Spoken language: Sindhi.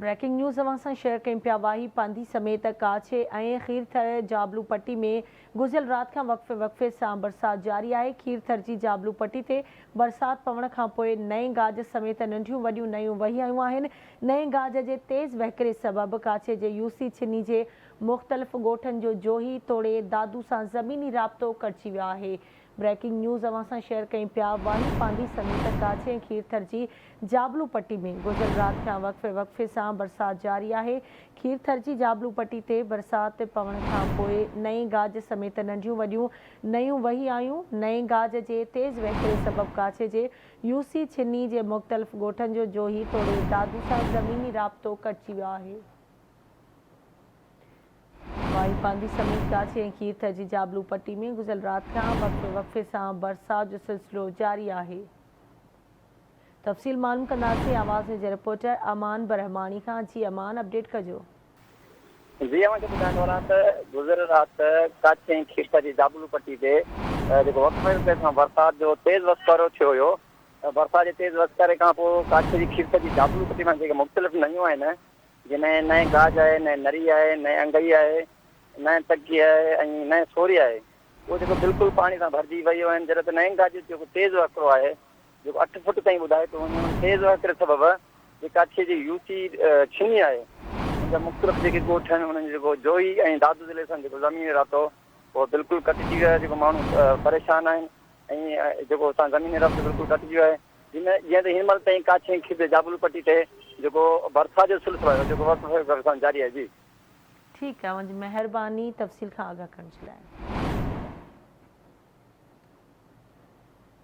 بريڪنگ نيوز اوهان سان شيئر ڪيون پيا واهي پانڌي سميت ڪاڇي ۽ کيرٿر جابلو پٽي ۾ گذريل رات کان وقفي وقفي سان برسات جاري آهي کيرٿر جي جابلو پٽي تي برسات پوڻ کانپوء نئين گاج سميت ننڍيون وڏيون نيون وهي آيون آهن نئين گاج جي تيز وهڪري سبب ڪاڇي جي يوسي ڇني جي مختلف ڳوٺن جو جوهي توڙي دادو سان زميني رابطو ڪٽجي ويو آهي بريڪنگ نيوز اوهان سان شيئر ڪيون پيا واهي پانڌي سميت ڪاڇي ۽ کيرٿر جي جابلو پٽي ۾ گذريل رات کان وقفي وقفي سان برسات جاري آهي کيرٿر جي جابلو پٽي تي برسات پوڻ کان پوء نئين گاج سميت ننڍيون وڏيون نيون وهي آيون نئين گاج جي تيز وهڪري سبب ڪاڇي جي يو سي ڇني جي مختلف ڳوٺن جو جوهي توڙي دادو سان زميني رابطو ڪٽجي ويو آهي. واهي پانڌي سميت ڪاڇي ۽ کيرٿر جي جابلو پٽي ۾ گذريل رات کان وقفي وقفي سان برسات جو سلسلو جاري آهي. تفصيل معلوم ڪنداسين آواز نيوز جي رپورٽر امان برهماڻي کان جي امان اپڊيٽ ڪجو. جي اوهان کي ٻڌائيندو هلان ته گذريل رات ڪاڇي ۽ کيرٿر جي جابلو پٽي تي جيڪو وقفي وقفي سان برسات جو تيز وسڪارو ٿيو هيو برسات جي تيز وسڪاري کان پوء ڪاڇي جي کيرٿر جي جابلو پٽي مان جيڪي مختلف نيون آهن جنهن ۾ نئين گاج آهي، نئين نري آهي، نئين انگئي آهي، نئين تڪي آهي ۽ نئين سوري آهي، اهو جيڪو بلڪل پاڻي سان ڀرجي ويو آهن، جڏهن ته نئين گاج جو جيڪو تيز وهڪرو آهي، جيڪو اٺ فوٽ تائين ٻڌايو پيو وڃي، ان تيز وهڪري سبب جيڪا ڪاڇي جي يو سي ڇني آهي، ان جا مختلف جيڪي ڳوٺ آهن، انهن جو جيڪو جوهي ۽ دادو ضلعي سان جيڪو زميني رابطو اهو بلڪل ڪٽجي ويو آهي، جيڪو ماڻهو پريشان آهن ۽ جيڪو اتان زميني رابطو بلڪل ڪٽجي ويو آهي. جيئن ته هن مهل تائين ڪاڇي ۽ کير جي جابلو پٽي تي جيڪو برسات جو سلسلو آهي جيڪو وقت فوقت سان جاري آهي جي. ٺيڪ آهي اوهان جي مهرباني تفصيل کان آگاهه ڪرڻ جي لاء.